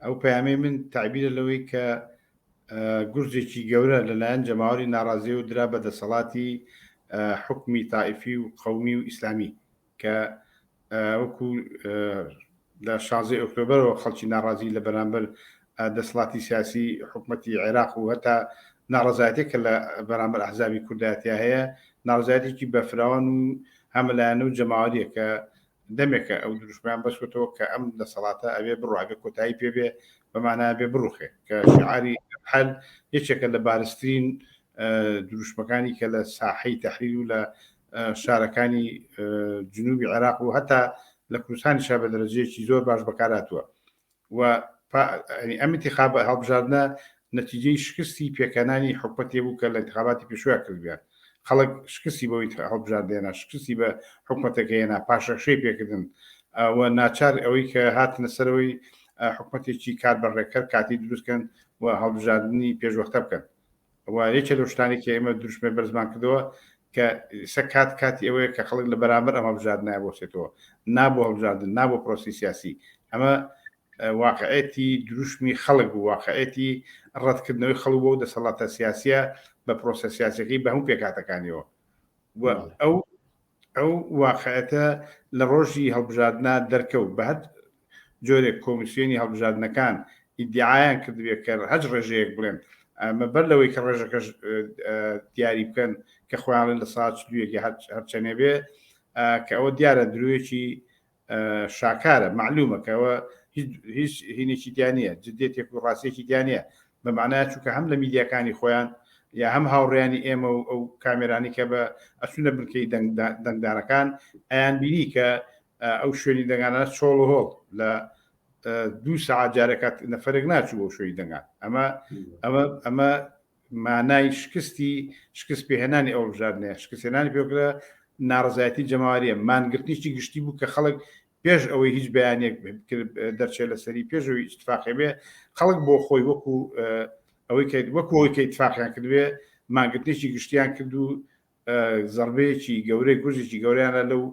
ئەو پەیامەی من تەعبیرە لەوەی کە گورزێکی گەورە لەلایەن جەماوەری ناڕازیەوە درا بە دەسەڵاتی حوکمی تائیفی و قەومی و ئیسلامی کە وەکو لە شازدەی ئۆکتۆبەرەوە خەڵکی ناڕازی لە بەرامبەر دەسەڵاتی سیاسی حکومەتی عێراق و هەتا ناڕەزایەتێک کە لە بەرامبەر ئەحزابی کوردایەتیا هەیە ناڕەزایەتێکی بەفراوان و هەمەلایەنە و جەماوەریە کە دەمێکە ئەو دروشمەیان بەستوەتەوە کە ئەم دەسەڵاتە ئەبێ بڕوا ئەبێ کۆتایی پێ بێ بە مانای ئەبێ بڕوخێ کە شعاری حل یەکێکە لە بارزترین دروشمەکانی کە لە ساحەی تەحریر و لە شارەکانی جنوبی عێراق و هەتا لە کوردستانیشا بە دەرەجەیەکی زۆر باش بەکارهاتووە و ئەم انتخاب هەڵبژاردنە نەتیجەی شکستی پێکهێنانی حکومەتێ بوو کە لە انتخاباتی پێشویا کردبیان خەڵک شکستی بەوەی هەڵبژاردێنا شکستی بە حکومەتەکە هێنا پاشەکشەی پێکردن و ناچار ئەوەی کە هاتنە سەرەوەی حکومەتێکی کار بەڕێکەر کاتی دروستکەن و هەڵبژاردنی پێشوەختە بکەن و یەکێ لەو شتانەی کە ئێمە دروشمێ بەرزمان کردەوە کە ئێستا کات کاتی ئەوەیە کە خەڵک لە بەرامبەر ئەم هەڵبژاردنە بۆسێتەوە نا بۆ هەڵبژاردن نا بۆ پرۆسی سیاسی ئەمە واقعێتی دروشمی خەڵک بوو واقعێتی ڕەتکردنەوەی خەڵک بۆ دەسەڵاتە سیاسیە بە پرۆسە سیاسەکەی بە هەموو پێکهاتەکانیەوە و ئەو ئەو واقعەتە لە ڕۆژی هەڵبژاردنا دەرکەوت بە هەر جۆرێک کۆمیسیۆنی هەڵبژاردنەکان ئیدیعایان کردبێ کە هەچ ڕێژەیەک بڵێن ئەمە بەر لەوەی کە ڕێژەکەش دیاری بکەن کە خۆیان لە ساعت 41 هەرچەنێ بێ کە ئەوە دیارە درۆیەکی شاکارە معلومە کە ئەوە هیچ هینێکی تیا نییە جدێتێک و ڕاستێکی تیا نییە بە معنای چونکە هەم لە میدیاکانی خۆیان یا هەم هاوڕیانی ئێمە و ئەو کامێرانی کە بە ئەچونە بنکەی دەنگدانەکان ئەیان بینی کە ئەو شوێنی دەنگانە چۆڵ و هۆڵ لە دوو سەعات جارێکات نەفرێک ناچوو بۆ شوێنی دەنگان ئەمە ئەمە ئەمە مانای شکستی شکست پێهێنانی ئەو هەڵبژاردنەیە شکستهێنانی پێکرا ناڕزایەتی جەماوەریە مانگرتنیی گشتی بوو کە خەڵک پێش ئەوەی هیچ بەیانێک دەرچێت لەسەری پێش ئەوەی ئیتفاقێ بێ خەڵک بۆ خۆی وەکو ئەوەی کە وەکو ئەوەی کە ئیتفاقیان کردبێ مانگرتنێکی گشتیان کرد و زەربەیەکی گەورەی گورزێکی گەورەیانە لەو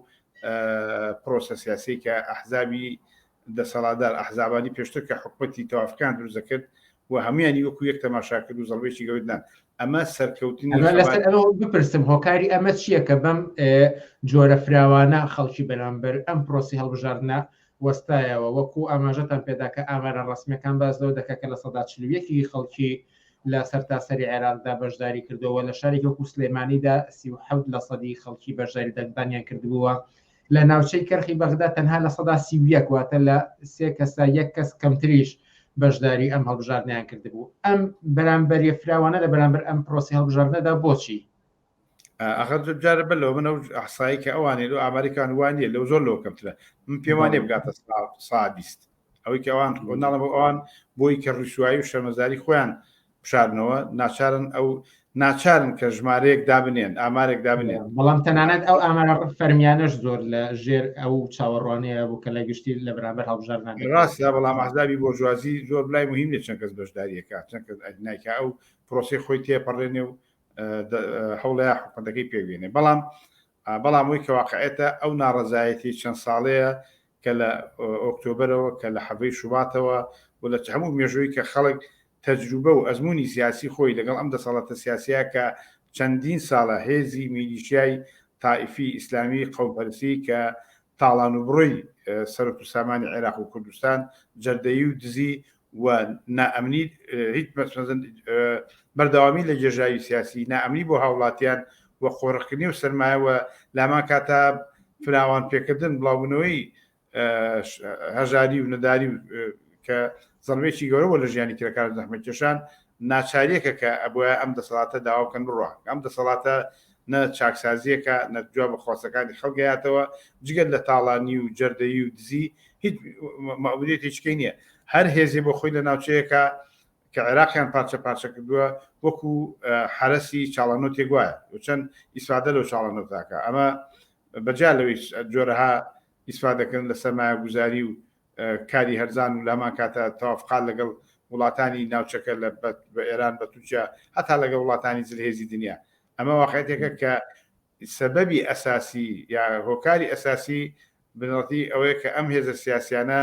پرۆسە سیاسی کە ئەحزابی دەسەڵاتدار ئەحزابانی پێشتر کە حکومەتی تەوافقیان دروست دەکرد و هەمویانی وەکو یەک تەماشا کرد و زەربەیەکی گەورەدان ئەمە سەرکەوتنی لەسەر ئەمە بپرسم هۆکاری ئەمە چییە کە بەم جۆرە فراوانە خەڵکی بەرامبەر ئەم پرۆسی هەڵبژاردنە وەستایەوە وەکو ئاماژەتان پێدا کە ئامارە ڕسمیەکان باس لەوە دەکە کە 41% خەڵکی لە سەرتاسەری عێراقدا بەشداری کردەوە لە شارێکی وەکو سلێمانیدا 37 لە سەدی خەڵکی بەشداری دەنگدانیان کردبووە لە ناوچەی کەرخی بەغدا تەنها 31% واتە لە سێ کەسە یەک کەس کەمتریش بەشداری ئەم هەڵبژاردنیان کردبوو ئەم بەرامبەریە فراوانە لە بەرامبەر ئەم پرۆسی هەڵبژاردنەدا بۆچی؟ ئەخر جارە بەر لەوە من ئەو ئەحسایی کە ئەوانێ لەو ئامریکان وان نیە لەو زۆر لەوە کەمترە من پێم وانیە بگاتە سا 20 ئەوەی کە ئەوان ناڵم بۆ ئەوان بۆی کە ڕیسوایی و شەرمەزاری خۆیان بشارنەوە ناچارن ئەو ناچارن کە ژمارەیەک دابنێن ئامارێک دابنێن بەڵام تەنانەت ئەو ئامارە فەرمیانەش زۆر لە ژێر ئەو چاوەڕوانەیە بوو کە لە گشتی لە بەرامبەر هەڵبژاردن ڕاستە بەڵام ئەحزابی بۆرژوازی زۆر لای مهم نیە چەند کەس بەشداریەکە چەند کەس نایکا ئەو پرۆسەی خۆی تێپەڕێنێ و هەوڵەیە حکومەتەکەی پێک بێنێ بەڵام بەڵام وی کە واقعێتە ئەو ناڕەزایەتی چەند ساڵەیە کە لە ئۆکتۆبەرەوە کە لە حەڤەی شوباتەوە و لە هەموو مێژووی کە خەڵک تەجروبە و ئەزمموی سیاسی خۆی لەگەڵ ئەم دەسەڵاتە سیاسەیە کە چەندین ساڵە هێزی میلیشیای تائیفی ئیسلامی قەومپەرستی کە تاڵان و بڕۆی سەرۆک و سامانی عێراق و کوردستان جەردەیی و دزی و نائەمنی هیچ بەردەوامی لە گێژاوی سیاسی نائەمنی بۆ هاوڵاتیان و قۆرخکردنی و سەرمایە و لامان کاتا فراوان پێکردن بڵاوبوونەوەی هەژاری و نەداری کە زەربێکی گەورە بۆ لە ژیانی کرێکار و زەحمەتکێشان ناچاریەکە کە ئەبوایە ئەم دەسەڵاتە داوا بکەن بڕوا ئەم دەسەڵاتە نە چاکسازیەکە نە جواب بە خواستەکانی خەڵک هاتەوە جگەل لە تاڵانی و جەردەیی و دزی هیچ مەعبودێتێکیکەی نییە هەر هێزێ بۆ خۆی لە ناوچەیەکە کە عێراقیان پارچە پارچە کردووە وەکو حەرەسی چاڵانۆتێک وایە و چەند ئیسفادە لەو چاڵانۆتاکە ئەمە بەجیا لەوەی جۆرەها ئیسفادەکردن لە سەرمایەگوزاری و کاری هەرزان و لامان کاتە تەوافقات لەگەڵ وڵاتانی ناوچەکە لە بە ئێران بە تورکیا هەتا لەگەڵ وڵاتانی زلهێزی دنیا ئەمە واقعیەتێکە کە سەبەبی ئەساسی یا هۆکاری ئەساسی بنەڕەتی ئەوەیە کە ئەم هێزە سیاسیانە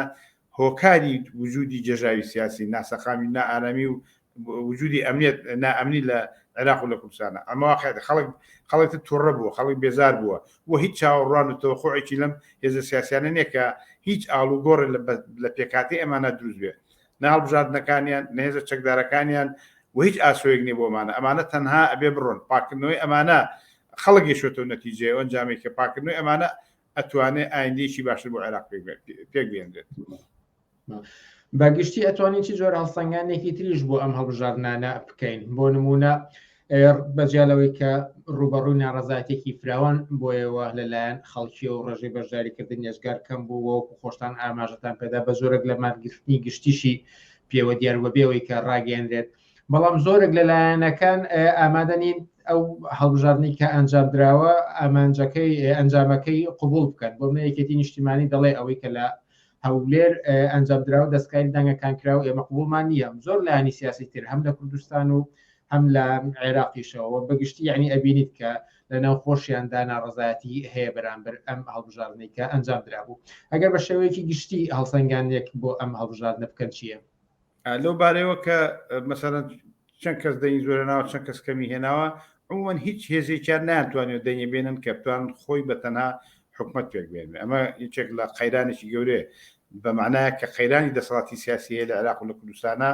هۆکاری وجودی گێژاوی سیاسی، ناسەقامی، نائارامی و وجودی ئەمنیەت نائەمنی لە عێراق و لە کوردستانە. ئەمە واقعیەتە. خەڵک خەڵک تر توڕە بووە، خەڵک بێزار بووە و هیچ چاوەڕوان و تەوەقوعێکی لەم هێزە سیاسیانە نییە کە هیچ ئاڵوگۆڕێ لە پێکهاتەی ئەمانە دروست بێ. نە هەڵبژاردنەکانیان، نە هێزە چەکدارەکانیان و هیچ ئاسۆیەک نییە بۆ ئەمانە. ئەمانە تەنها ئەبێ بڕۆن. پاککردنەوەی ئەمانە خەڵک گەیشتۆتەوە نەتیجەیە و ئەنجامێک کە پاککردنەوەی ئەمانە ئەتوانێ ئایندەیەکی باشتر بۆ عێراق پێک بێنرێت. بە گشتی ئەتوانین چ جۆرە هەڵسەنگاندنێکی تریش بۆ ئەم هەڵبژاردنانە بکەین؟ بۆ نموونە بەجیا لەوەی کە ڕووبەڕووی ناڕەزایەتێکی فراوان بۆیەوە لەلایەن خەڵکی و ڕێژەی بەشداریکردن یەجگار کەم بوو وەکو خۆشتان ئاماژەتان پێدا بە زۆرێک لە مانگرتنی گشتیشی پێوە دیار وە بێەوەی کە ڕاگەیەنرێت بەڵام زۆرێک لە لایەنەکان ئامادە نین ئەو هەڵبژاردنی کە ئەنجام دراوە ئامانجەکەی ئەنجامەکەی قوبول بکەن بۆ منە یەکێتی نیشتیمانی دەڵێ ئەوەی کە لە هەولێر ئەنجام دراوە دەستکاری دەنگەکان کرا و ئێمە قوبولمان نییە زۆر لایەنی سیاسی تر هەم لە کوردستان و هەم لە عێراقیشەوە بەگشتی یعنی ئەبینیت کە لە ناو خۆشیاندا ناڕەزایەتی هەیە بەرامبەر ئەم هەڵبژاردنەی کە ئەنجام درابوو ئەگەر بە شێوەیەکی گشتی هەڵسەنگاندنێک بۆ ئەم هەڵبژاردنە بکەن چییە؟ لەو بارەیەوە کە مەسەلەن چەند کەس دەنگی زۆر هێناوە چەند کەس کەمی هێناوە عموما هیچ هێزێکیان نەیانتوانیوە دەنگی بێنن کە بتوانن خۆی بە تەنها حکومەت پێک بێنن ئەمە یەکێک لە قەیرانێکی گەورەیە بە معنایە کە قەیرانی دەسەڵاتی سیاسی هەیە لە عێراق و لە کوردستانە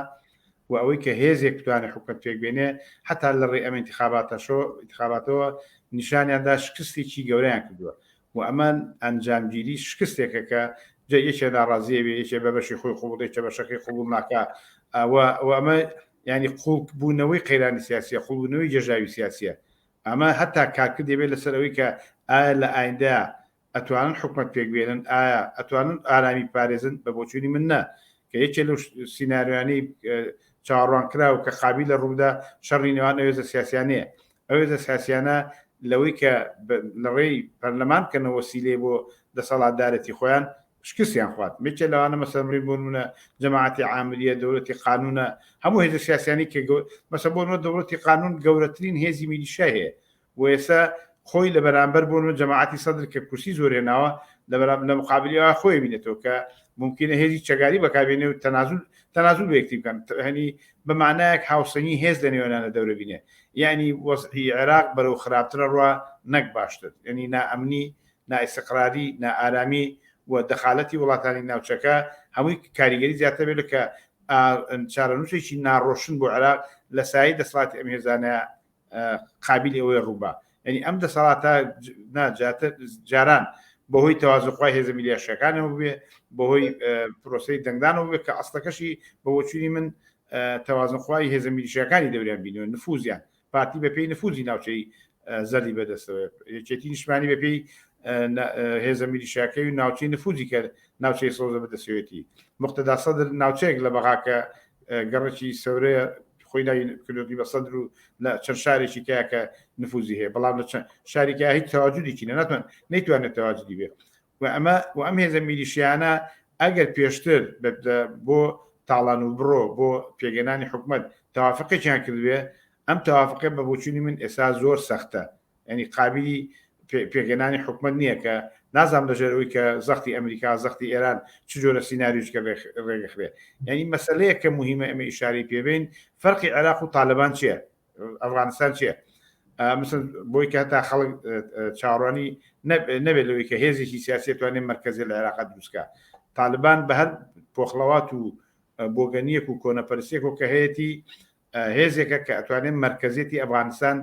و ئەوەی کە هێزێک بتوانێت حکومەت پێک بێنێ حتا لە ڕێی ئەم انتخاباتەشۆ انتخاباتەوە نیشانیاندا شکستێکی گەورەیان کردووە و ئەمە ئەنجامگیری شکستێکە کە جا یەکێ ناڕازیە بێ یەکێ بە بەشی خۆی قوبڵ یەکێ بەشەکەی قوبڵ ناکا و و ئەمە یعنی قوڵبوونەوەی قەیرانی سیاسیە قوڵبوونەوەی گێژاوی سیاسیە ئەمە هەتا کارکرد دەبێت لەسەر ئەوەی کە ئایا لە ئایندە ئەتوانن حکومەت پێک بێنن ئایا ئەتوانن ئارامی پارێزن بە بۆچوونی من نا کە یەکێ لەو سیناریۆیانەی چاوەڕوان کراو کە قابیلە ڕووبدا شەڕی نێوان ئەو هێزە سیاسیانەیە ئەو هێزە سیاسیانە لەوەی کە لە ڕێی پەرلەمان بکەنە وەسیلەی بۆ دەسەڵاتدارێتی خۆیان شکستیان خوارد یەکێ لەوانە مەسەلەن بڵێین بۆ نمونە جەماعەتی عامریە دەوڵەتی قانونە هەموو هێزە سیاسیانی کە مەسە بۆ نمونە دەوڵەتی قانون گەورەترین هێزی میلیشیا هەیە و ئێستا خۆی لە بەرامبەر بۆ نمونە جەماعەتی سەدر کە کورسی زۆر هێناوە لە بەرام لە مقابلی ئەوە خۆی بینێتەوە کە ممکنە هێزی چەکداری بەکاربێنێ و تەنازول تەنازول بە یەکتری بکەن هەنی بە معنایەک هاوسەنگی هێز لە نێوانیانە دەورە بینێ یعنی وەزعی عێراق بەرەو خراپترە ڕوا نەک باشتر یعنی نائەمنی نائیستقراری نائارامی و دەخالەتی وڵاتانی ناوچەکە هەمووی کاریگەری زیاتر بێت کە چارەنووسێکی ناڕۆشن بۆ عێراق لە سایەی دەسەڵاتی ئەم هێزانە قابلی ئەوەی ڕووبا یعنی ئەم دەسەڵاتە ناجاتر جاران بەهۆی تەوازنخوای هێزە میلیشیاکانەوە بێ بەهۆی پرۆسەی دەنگدانەوە بێ کە ئەسڵەکەشی بە بۆچوونی من تەوازنخوای هێزە میلیشیاکانی دەوریان بینەوە نفوزیان پارتی بەپێی نفوزی ناوچەی زەردی بەدەستەوە یەکێتی نیشتمانی بەپێی هێزە میلیشیاکەی و ناوچەی نفوزی کە ناوچەی سەوزە بەدەستەوێتی مقتەدا سەدر ناوچەیەک لە بەغا کە گەڕەکی سەورەیە خۆی ناوی کردوەتی بە سەدر و لە چەند شارێکی کە کە نفوزی هەیە بەڵام لە چەند شارێکا هیچ تەواجودێکی نە ناتوان نەیتوانێت تەواجدی بێ و ئەمە و ئەم هێزە میلیشیانە ئەگەر پێشتر بۆ تاڵان و بڕۆ بۆ پێگەنانی حکومت تەوافقێکیان کردبێ ئەم تەوافقە بە بۆچوونی من ئێستا زۆر سەختە یانی قابیلی پێکهێنانی حکومەت نییە کە نازانم لەژێر ئەوەی کە زەختی ئەمریکا زەختی ئێران چ جۆرە سیناریۆیەکە ڕێگەخرێ یعنی مەسەلەیە کە مهمە ئێمە ئیشارەی پێبین فەرقی عێراق و تالبان چییە ئەفغانستان چییە مثل بۆی کە هەتا خەڵک چاوەڕوانی نەبێت لەوەی کە هێزێکی سیاسی توانێت مرکزی لە عێراق دروستکە تالبان بە هەر پۆخڵەوات و بۆگەنیەک و کۆنەپەرسیەک و کە هەیەی هێزێکە کە ئەتوانێت مرکزیەتی ئەفغانستان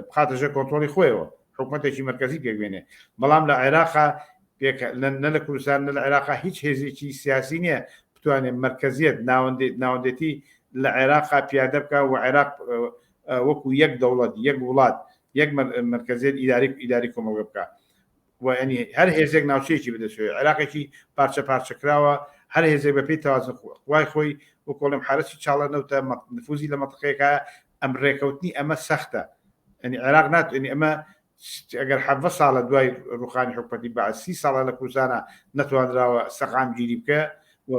بخاتە ژێر کۆنترۆڵی خۆیەوە حکوومەتێکی مرکزی پێک بێنێ بەڵام لە عێراقا نە لە کوردستان نە لە عێراقا هیچ هێزێکی سیاسی نییە بتوانێت مرکزیت ناوەندێتی لە عێراقا پیادە بکە و عێراق وەکو یەک دەوڵەت یەک وڵات یەک مرکزیت ئیداری ئیداری کۆمەڵگە بکە و ینی هەر هێزێک ناوچەیەکی بدەستەوە عێراقێکی پارچە پارچە کراوە هەر هێزێک بەپێی تەوازن خوای خۆی وەکۆڵم حرەسی چاڵە نەوتە نفوزی لە مەتقەیەکە ئەم ڕێکەوتنی ئەمە سەختە ینی عێراق ناتوانێ ئەمە ئەگەر حەڤە ساڵە دوای ڕوخانی حکومەتی بەعس سی ساڵە لە کوردستانە نەتوانراوە سەقامگیری بکە و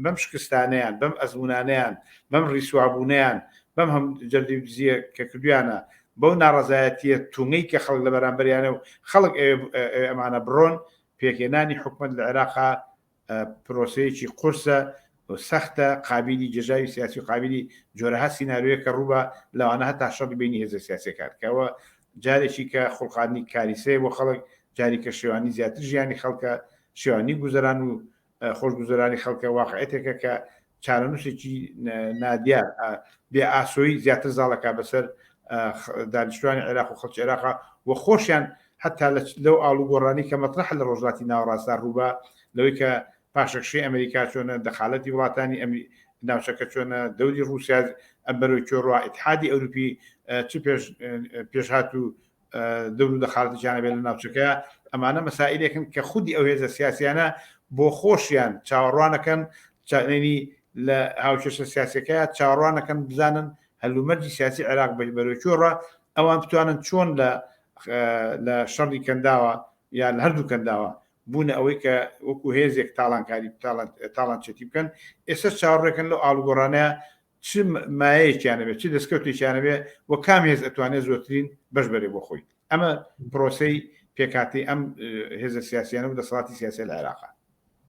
بەم شکستانەیان بەم ئەزمونانەیان بەم ڕیسوابوونەیان بەم هەم جەردی و دزیە کە کردویانە بەو ناڕەزایەتیە تونەی کە خەڵک لە بەرامبەریانە و خەڵک ئەمانە بڕۆن پێکهێنانی حکومەت لە عێراقا. پرۆسەیەکی قورسە و سەختە، قابیلی گێژاوی سیاسی و قابیلی جۆرەها سیناریۆیە کە ڕووبا، لەوانە هەتا شەڕی بەینی هێزە سیاسیەکان کە ئەوە جارێکی کە خوڵقاندنی کاریسەیە بۆ خەڵک، جاری کە شێوانی زیاتر ژیانی خەڵکە، شێوانی گوزەران و خۆشگوزەرانی خەڵکە، واقعیەتێکە کە چارەنووسێکی نادیار، بێ ئاسۆیی زیاتر زاڵەکا بەسەر دانیشتوانی عێراق و خەڵکی عێراقا و خۆشیان حتا لەو ئاڵوگۆڕانی کە مەترەحە لە ڕۆژهەڵاتی ناوەڕاستدا ڕووبا لەوەی کە پاشەکشەی ئەمریکا چۆنە، دەخالەتی وڵاتانی ناوچەکە چۆنە، دەوری ڕووسیا بەرەو کوێ ڕوا، ئیتحادی ئەوروپی چ پێشهات و دەور و دەخالەتێکیان هەبێت لە ناوچەکە، ئەمانە مەسائلێکن کە خودی ئەو هێزە سیاسیانە بۆ خۆشیان چاوەڕوانەکەن چاوێنی لە هاوکێشە سیاسەکە چاوەڕوانەکەن بزانن هەلومەرجی سیاسی عێراق بەرەو کوێ ڕوا، ئەوان بتوانن چۆن لە لە شەڕی کەنداوە یا لە هەردوو کەنداوە بوونە ئەوەی کە وەکو هێزێک تاڵانکاری تاڵانچێتی بکەن، ئێستا چاوەڕێکن لەو ئاڵوگۆڕانەیە چ مایەیەکیان هەبێت، چ دەستکەوتێکیان هەبێت و کام هێز ئەتوانێت زۆرترین بەش بەرێ بۆ خۆی. ئەمە پرۆسەی پێکهاتەی ئەم هێزە سیاسیانە و دەسەڵاتی سیاسی لە عێراقە.